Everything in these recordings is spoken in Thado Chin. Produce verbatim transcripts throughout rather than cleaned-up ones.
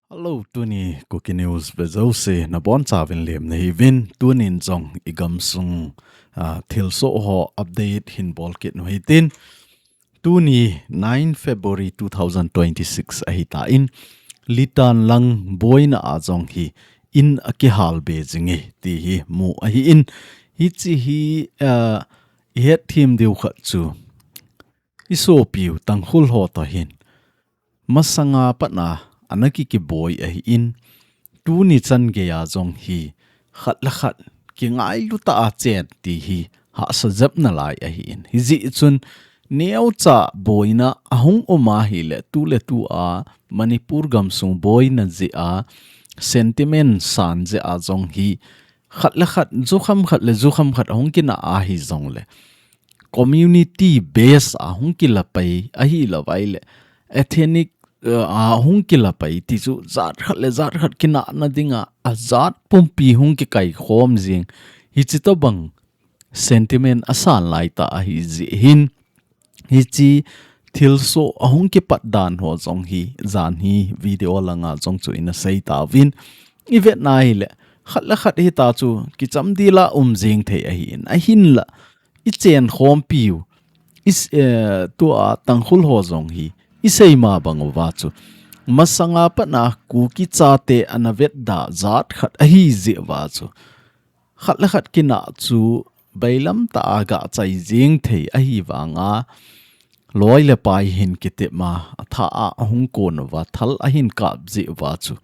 Hello, tuni Kuki News vejouse nabonchauvin lemna hiuvin. Tunin jong igamsung, ah, thilsoh ho update hin bolkit nu hitin. Tuni nine February two thousand twenty-six ahitan, Litan lang boina a jong hi in akihalbe jinge ti hi mu ahin. Hiche hi, ah, ihet them diu khat chu isopiu Tangkhul ho toh hin masanga patna ana kikiboi ahin, tuni chan geiya jong hi khat le khat kingailu tah a chen ti hi hahsa jep nalai ahin. Hijeh chun neocha boina ahung um ahile, tuletua Manipur gamsung boina jeh a, sentiment san jeh a jong hi khat le khat, jukham khat le jukham khat ahung kinah ahi jongle, community base ahung kilapai ahilouvaile, ethnic, uh, ahung kilapai ti chu jat khat le jat khat kinahna dinga ajat pumpi hung kikaikhom jing. Hiche tobang sentiment asan laitah ahijeh hin, hiche thilsoh ahung kipat dan ho jong hi jan hi video langa jong chu ina seitauvin. Ivetna hile, khat le khat hita chu kichamdel a um jeng thei ahin, ahinla ichenkhompiu, is, eh, tua Tangkhul ho jong hi isei ma bang uva chu, masanga patna Kuki chate ana vetda jat khat ahijeh uva chu, khat le khat kinah chu bailam tah a gachai jeng thei ahivanga, loi le pai hin kitepma, atha a ahung kon uva, thal ahin kap jeh uva chu,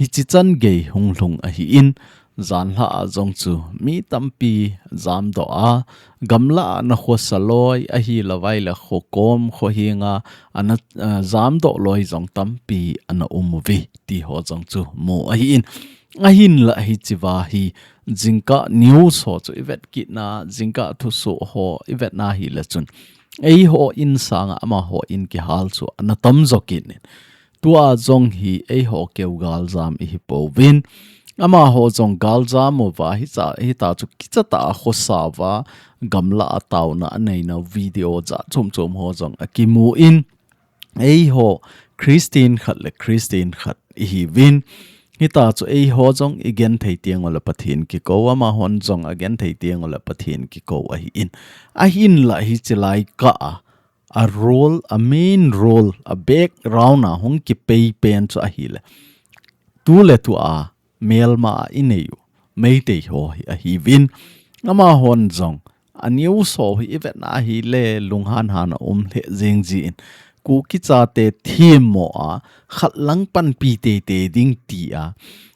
hiche chan gei hung lhung ahin, janhi a jong chu mi tampi jamdoh a, gamla a ana khosa loi ahilouvaile, khokom khohenga ana, ah, jamdoh loi jong tampi ana um uve ti ho jong chu mu ahin. Ahinla hichea hi jingkah news ho chu ivet kitna, jingkah thusoh ho ivetna hile chun, eiho in sanga amaho in kihal chu ana tamjo kit in. Tua jong hi eiho keu galjam ihi pouvin. Amaho jong galjam uva hicha, hita chu kichatah a khosa uva, gamla a taona aneina video jat chom chom ho jong akimun. Eiho Christian khat le Christian khat ihiuvin. Hita chu eiho jong igenthei teng ule Pathen kikou, amahon jong agenthei teng ule Pathen kikou ahin. Ahinla hiche lai kah a, a role, a main role, a background a hung kipei pen chu ahile, tuletua melma a inei u Meitei ho hi ahiuvin. Amahon jong a news ho hi ivetna hile lunghan han a um lheh jeng jin, Kuki chate themmo a, khat lang panpi teitei ding tia,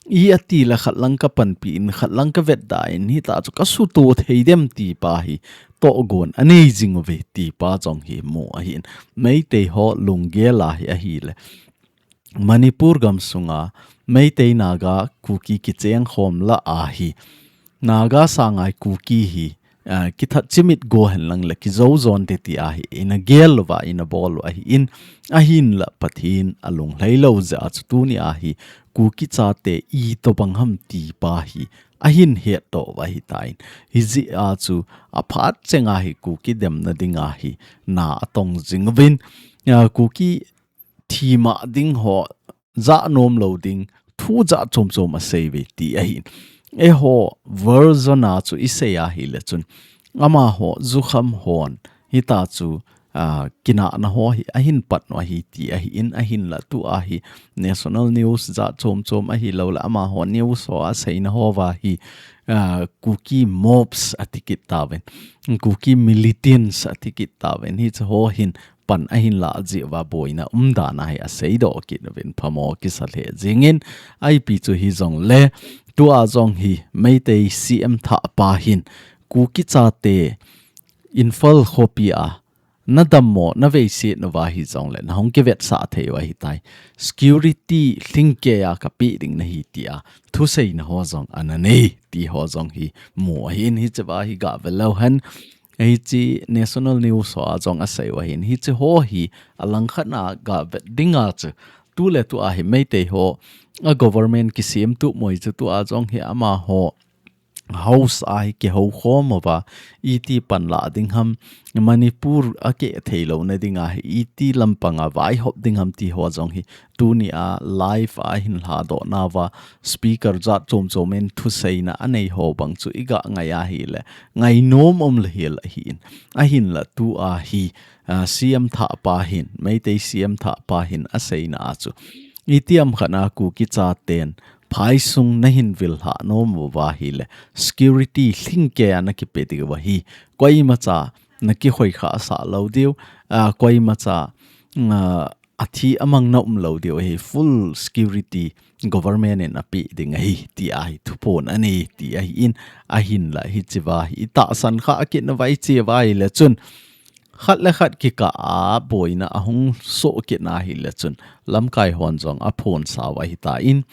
i atile khat lang kapanpi in, khat lang kavetda in, hita chu kasuto thei dem ti pa hi tohgon anei jing uve ti pa jong hi mu ahin. Meitei ho lunggel a hi ahile, Manipur gamsunga Meitei, Naga, Kuki kichengkhom lah a hi, Naga sangai Kuki hi, ah, kithat chimit go henlang le kijou jonte tia hi ina gel uva ina bol u ahin, ahinla Pathen alunglhai lou jeh a chu tunia hi Kuki chate itobang ham ti pa hi ahin hetdoh uva ahitan. Hijeh a chu aphat chenga hi Kuki demna dinga hi na atong jing uvin, ah, Kuki themmo ding ho, janom lou ding thu jat chom chom asei uve ti ahin. Eiho version a chu isei ahile chun, amaho jukham hon hita chu, ah, kinahna ho hi ahin pat u ahi ti ahin, ahinla tua hi national news jat chom chom ahilouleh amaho news ho aseina ho uva hi, ah, Kuki mobs ati kit tauvin, Kuki militants ati kit tauvin, hiche ho hin pan ahin lah jeh uva boina umdan ahi aseidoh kit uvin, phamo kisa lheh jingin. Ipi chu hijongle, tua jong hi Meitei C M thah pa hin Kuki chate Imphal khopi a nadammo, naveiset uva hijongle nahung kivetsah thei u ahitai. Security lhingkeiya kapeh ding nahi tia thuseina ho jong ana nei ti ho jong hi mu ahin, hichea hi gah ve leu hen. Hiche national news ho a jong asei u ahin, hiche ho hi alangkhat na gah vet dinga chu, tuletua hi Meitei ho a government kisem tup moi chu tua jong hi amaho house a hi kihou khom uva, iti panla ding ham, Manipur a keh thei louna dinga hi iti lampanga vaihop ding ham ti ho jong hi tuni a live a hin lhadoh nauva speaker jat chom chom in thuseina anei ho bang chu iga ngai ahile, ngainom um le hel ahin. Ahinla tua hi, ah, C M thah pa hin, Meitei C M thah pa hin aseina a chu, itiham khat a Kuki chaten phaisung nahin vil lhah nom uva ahile, security lhingkei a nakipe diu ahi. Koimacha nakihoi khah sah lou diu, ah, koimacha, ah, athi amang na um lou diu ahi, full security government in ape ding ahi, ti ahi thuphon anei, ti ahin, ahinla hichea hi itahsan khah kit nauva iche uva ahile chun, khat le khat kikah a boina ahung soh kit na ahile chun, lamkai hon jong aphonsah u ahitan,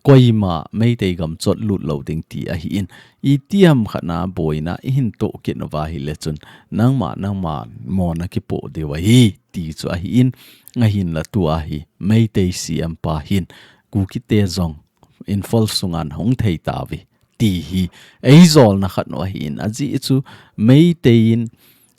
koima Meitei gam chotlut lou ding ti ahin, itiham khat a boina ihin toh kit nauva ahile chun, nangma, nangma mo nakipoh diu ahi, ti chu ahin, ahinla tua hi, Meitei C M pa hin, Kukite jong Imphal sunga nahung thei tauve, ti hi, eijolna khat u ahin, ajeh chu, Meitei in,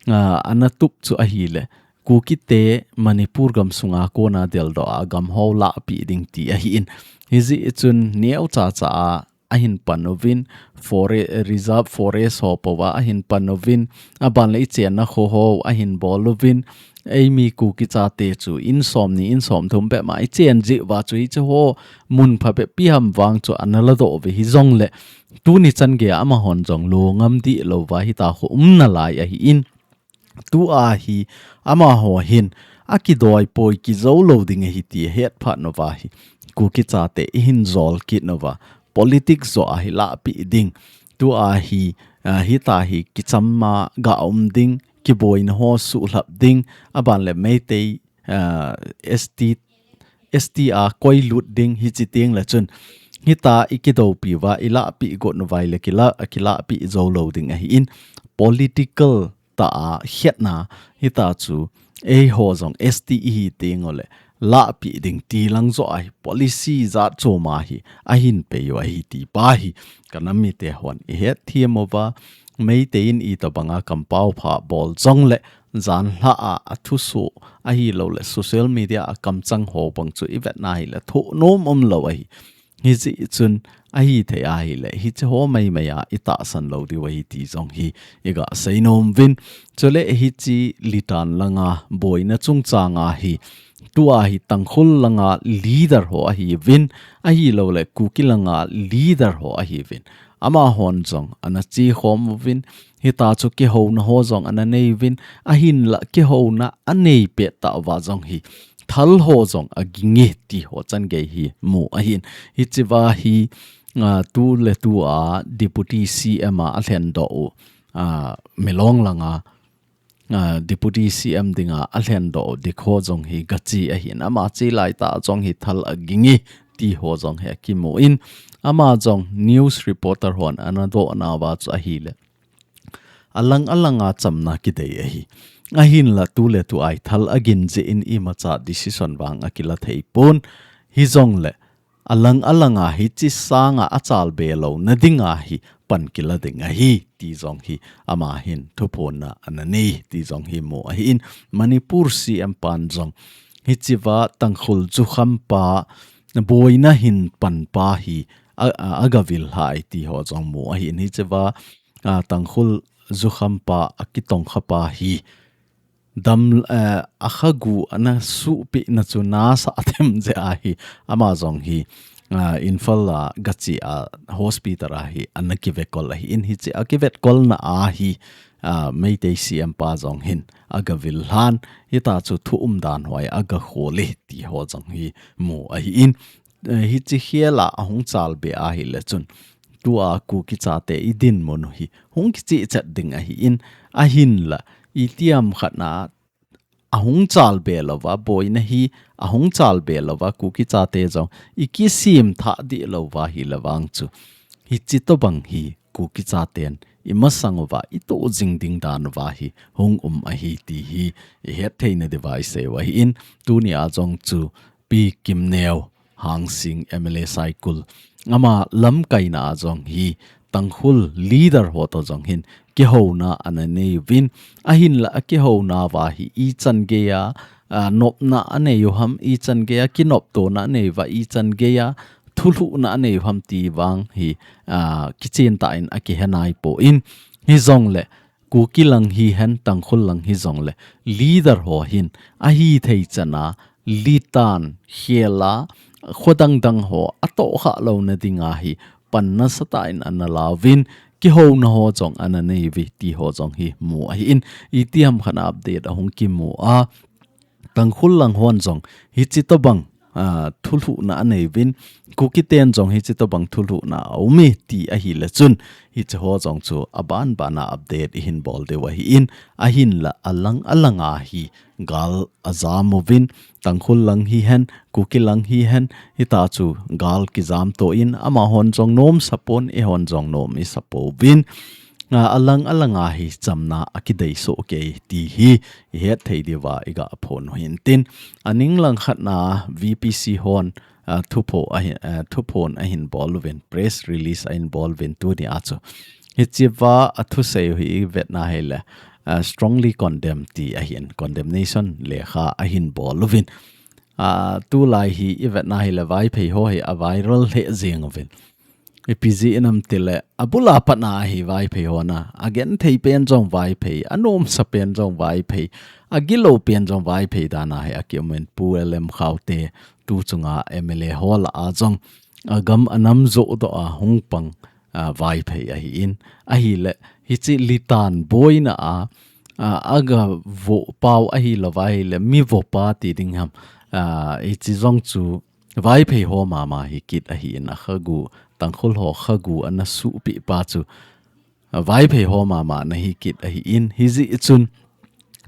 ah, anatup chu ahile, Kukite Manipur gam sunga kona deldoh a gam ho lahpeh ding ti ahin. Hijeh chun neocha cha a ahin pan uvin, fore-, reserve forest ho pouva ahin pan uvin, aban le ichenna kho ho ahin bol uvin, eimi Kuki chate chu in somni, in somthum bep ma ichen jeh uva chu hiche ho mun phabep pi ham vang chu ana ladoh uve hijongle, tuni chan geiya amahon jong lo ngam dih louva hita khu um nalai ahin. Tua hi amaho hin akidoi poi kijou lou ding ahi ti het phat nauva hi Kuki chate ihin jol kit nauva politics joh a hi lahpeh ding. Tua hi, ah, hita hi kicham a ga um ding, kiboina ho suhlhap ding, aban le Meitei, ah, S T, S T a koilut ding hichi teng le chun, hita ikidoupi uva, ilahpeh got nauva ahile kila, kilahpeh jou lou ding ahin, political tah a khetna, hita chu, eiho jong S T ihi teng ule, lahpeh ding ti lang joh a hi policy jat chom a hi ahin pei u ahi ti pa hi, ka nam mite hon ihet them uva, Meitei in itobanga kampao pha bol jongle, janhi a, athusoh ahilouleh social media a kamchang ho bang chu ivet na hile thoh nom um lou ahi. Hijeh chun ahithei ahile, hiche ho maimai a itahsan lou diu ahi ti jong hi iga seinom uvin. Chule hiche Litan langa boina chungchang a hi, tua hi Tangkhul langa leader ho ahiuvin, ahilouleh Kuki langa leader ho ahiuvin. Amahon jong ana chekhom uvin, hita chu kihouna ho jong ana nei uvin, ahinla kihouna anei pet tah uva jong hi, thal ho jong aging e ti ho changei hi mu ahin. Hichea hi, ah, tuletua Deputy C M a alhendoh u, ah, Milong langa, ah, Deputy C M dinga alhendoh u dik ho jong hi gache ahin, ama che laitah jong hi thal aging e ti ho jong hi akimun, ama jong news reporter hon ana dohna uva chu ahile, alang alanga chamna kidei ahi. Ahinla tuletua hi thal agin jeh in imacha decision vang akila thei pon. Hijongle, alang alanga hiche sanga achalbe louna dinga hi pan kila ding ahi ti jong hi ama hin thuphonna ana nei ti jong hi mu ahin. Manipur C M pan jong hichea Tangkhul jukham pa boina hin pan pa hi a, a, agavil hai ti ho jong mu ahin. Hichea, ah, Tangkhul jukham pa akitongkha pa hi dam, eh, akhagu ana suhpeh na chu nasa them jeh ahi, ama jong hi, ah, Imphal a gache a hospital a hi ana kivetkol ahin, hiche akivetkolna a hi, ah, Meitei C M pa jong hin agavil lhan, hita chu thu umdan ho hi agakhol e ti ho jong hi mu ahin. Eh, hiche khel a ahung chalbe ahile chun, tua Kuki chate idinmun u hi hung kichehchet ding ahin, ahinla itiham khat na ahung chalbe louva, boina hi ahung chalbe louva, Kuki chate jong ikisem thah dih louva hile vang chu, hiche tobang hi Kuki chaten imasang uva itoh jing ding dan uva hi hung um ahi ti hi ihet theina diuva isei u ahin. Tunia jong chu Pi Kimneo, Hangsing M L A Saikul, ama lamkaina a jong hi Tangkhul leader ho toh jong hin kihouna ana nei uvin, ahinla akihouna uva hi ichan geiya, a, nopna anei u ham, ichan geiya kinoptona anei uva, ichan geiya thulhuhna anei u ham ti vang hi, a, kichen tah in akihe naipoi. Hijongle Kuki lang hihen, Tangkhul lang hijongle leader ho hin ahithei chana litan khela khodang dang ho atohkhah louna dinga hi pan nasatah in ana lauvin, kihouna ho jong ana nei uve ti ho jong hi mu ahin, itiham khat a update ahung kimu a, Tangkhul lang hon jong hichi tobang, a, thulhuhna anei uvin, Kuki ten jong hichi tobang thulhuhna aume ti ahile chun, hichi ho jong chu aban bana update ihin bol diu ahin, ahinla alang alanga hi gal ajam uvin, Tangkhul lang hihen, Kuki lang hihen, hita chu gal kijam toh in, amahon jong nom sapon, eihon jong nom isapouvin. A, alang alanga hi chamna akidei soh kei ti hi ihet thei diuva iga phon u hintin. Aning lang khatna VPC hon, a, thupho ahin, a, thuphon ahin bol uvin, press release ahin bol uvin tunia chu. Hichiva athusei u hi ivetna hile, a, strongly condemn ti ahin, condemnation lekha ahin bol uvin. A, tulai hi ivetna hile Vaiphei ho hi a viral lheh jeng uvin. Ipi jeh inam tile, abula patna hi Vaiphei hon a, agenthei pen jong Vaiphei, anomsa pen jong Vaiphei, agilou pen jong Vaiphei dana hi akiumin Pu L M Khaute, tu chunga MLA ho lah a jong, agam anam joh doh a hung pang, a, Vaiphei ahin. Ahile, hichi litan boina a, a, aga vo pau ahilou va ahile, mi vopa ti ding ham, a, hichi jong chu, Vaiphei ho mama hi kit ahin, akhagu, Tangkhul ho khagu ana suhpeh pa chu, a, Vaiphei ho mama ana hi kit ahin, hijeh chun,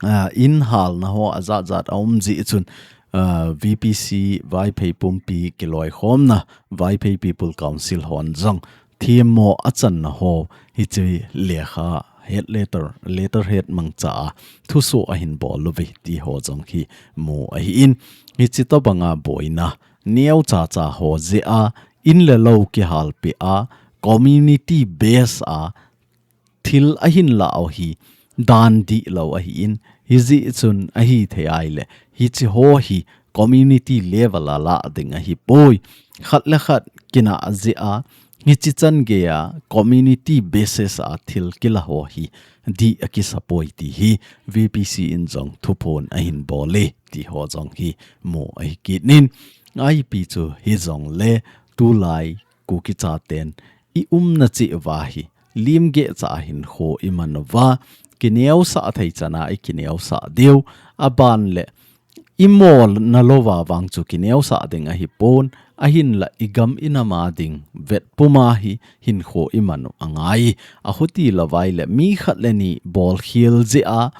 a, in halna ho ajat jat aum jeh chun, a, VPC Vaiphei pumpi kiloikhomna, Vaiphei People Council hon jong, themmo achanna ho, hichi lekha head letter, letterhead mangcha a thuso ahin bol uve ti ho jong hi mu ahin, hichi tobanga boina neocha cha ho jeh a, in le lou kihalpeh a, community base a thil ahin lah u hi dan dihlou ahin, hijeh chun ahithei ahile, hichi ho hi community level a lah ding ahipoi. Khat le khat kinah jeh a, hichi chan geiya community basis a thil kila ho hi dih akisapoi ti hi VPC in jong thuphon ahin bol e ti ho jong hi mu ahi kit in, ipi chu hijongle tulai Kuki chaten i umna cheh uva hi limgeh cha hinkho iman uva, kineosah thei chana ikineosah diu, aban le imolna louva vang chu kineosah ding ahipon, ahinla igam inam a ding vetpum a hi hinkho iman u angai. Achuti lou va ahile mi khat le ni bolkhel jeh a,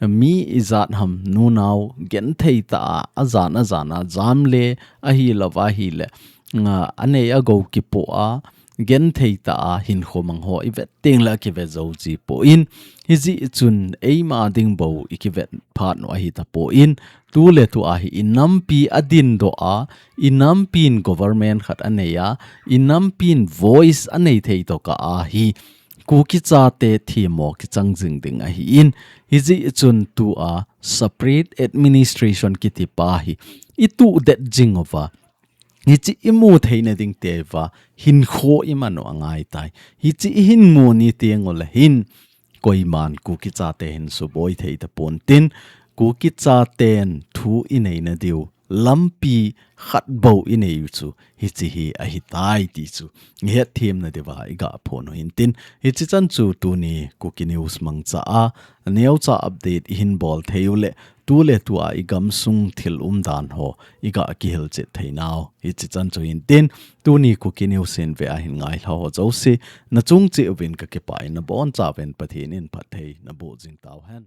mi ijat ham nunao genthei tah a, ajan ajan a jam le ahilou va ahile, nga, anei agou kipoh a, genthei tah a hinkho mang ho ivet teng le akivet jou jipon, hijeh chun eima ding bou ikivet phat u ahitapon, tu le tu a hi inampi adindoh a, inampin government khat anei a, inampin voice anei thei tokah a hi Kuki chate themmo kichang jing ding ahin, hijeh chun tua separate administration kiti pa hi ituhdet jing uva, hichi imu theina ding tiuva hinkho iman u angaitai. Hichi ihin mu ni teng ule hin, koiman Kuki chate hin suboi thei tapon tin, Kuki chaten thu ineina diu lampi khat bou inei u chu hichi hi ahitai ti chu ihet themna diuva iga phon u hintin, hichi chan chu tuni Kuki News mangcha a neocha update ihin bol thei u le tu le tu a igamsung thil umdan ho iga kihilchet theinau hichi chan chu hintin, tuni Kuki News hin ve a hin ngailha ho jouse, nachung cheh uvin kakipah in nabonchauvin Pathen in phatthei naboh jing tauhen.